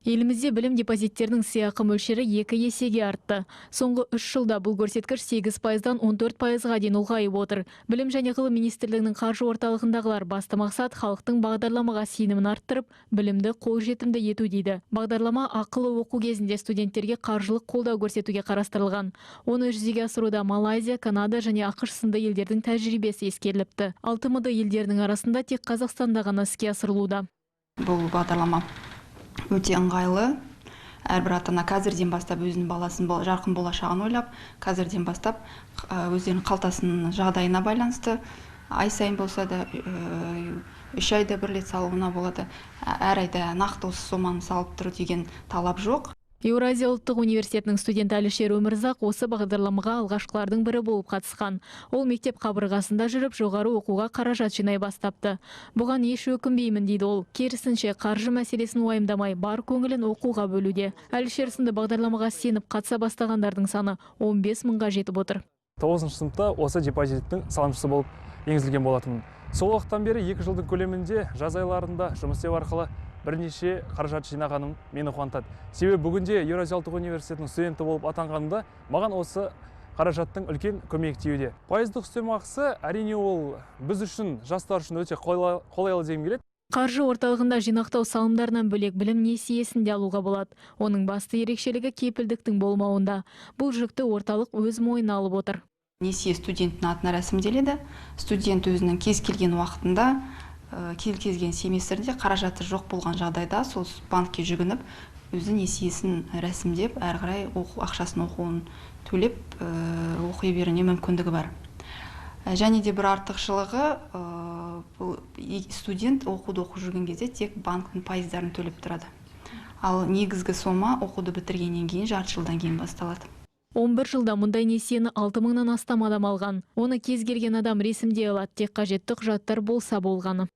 Елімізде білім депозиттерінің сыйақы мөлшері 2 есеге артты. Соңғы 3 жылда бұл көрсеткіш 8%-дан 14%-ға дейін ұлғайып отыр. Білім және ғылым министрлігінің қаржы орталығындағылар басты мақсат халықтың бағдарламаға сенімін арттырып, білімді қолжетімді ету дейді. Бағдарлама ақылы оқу кезінде студенттерге қаржылық қолдау көрсетуге қарастырылған. Оны жүзеге асыруда Малайзия, Канада және АҚШ сынды елдердің тәжірибесі ескеріліпті. Ал ТМД елдерінің арасында тек Қазақстанда ғана іске асырылуда. Бұл бағдарлама өте ыңғайлы. Әрбір ата ана қазірден бастап өзінің баласын, жарқын болашағын ойлап, қазірден бастап өздерінің қалтасының жағдайына байланысты ай сайын болса да, 3 айда бір рет салуына болады. Әр айда нақты осы соманы салып тұр деген талап жоқ. Еуразия ұлттық университетінің студенті Әлішер Өмірзақ осы бағдарламаға алғашқылардың бірі болып қатысқан. Ол мектеп қабырғасында жүріп, жоғары оқуға қаражат жинай бастапты. Бұған еш өкінбеймін, дейді ол. Керісінше, қаржы мәселесін уайымдамай, бар көңілін оқуға бөлуде. Әлішер сынды бағдарламаға сеніп қатыса бастағандардың саны 15 мыңға жетіп отыр. Тоғызыншы сыныпта осы депозиттің салымшысы болып енгізілген болатынмын. Сол уақыттан бері 2 жылдың көлемінде жаз айларында жұмыс істеу арқылы бірнеше қаражат жинағаным мені қуантады. Себебі бүгінде Еуразия ұлттық университетінің студенті болып атанғанымда маған осы қаражаттың үлкен көмегі тиюде. Пайыздық үстемақысы, әрине, ол біз үшін, жастар үшін өте қолайлы дегім келеді. Қаржы орталығында жинақтау салымдарынан бөлек білім несиесін де алуға болады. Оның басты ерекшелігі кепілдіктің болмауында. Бұл жүкті орталық өз мойнына алып отыр. Несие студенттің атына рәсімделеді. Студент өзінің кез келген уақытында, кез келген семестрде қаражаты жоқ болған жағдайда сол банкке жүгініп, өзі несиесін рәсімдеп, әрі қарай оқу ақшасын, оқуын төлеп, оқи беруіне мүмкіндігі бар. Және де бір артықшылығы, бұл студент оқуды оқып жүрген кезде тек банктің пайыздарын төлеп тұрады, ал негізгі сома оқуды бітіргеннен кейін, жарты жылдан кейін басталады. 11 жылда мұндай несиені 6 мыңнан астам адам алған. Оны кез келген адам ресімдей алады, тек қажетті құжаттар болса болғаны.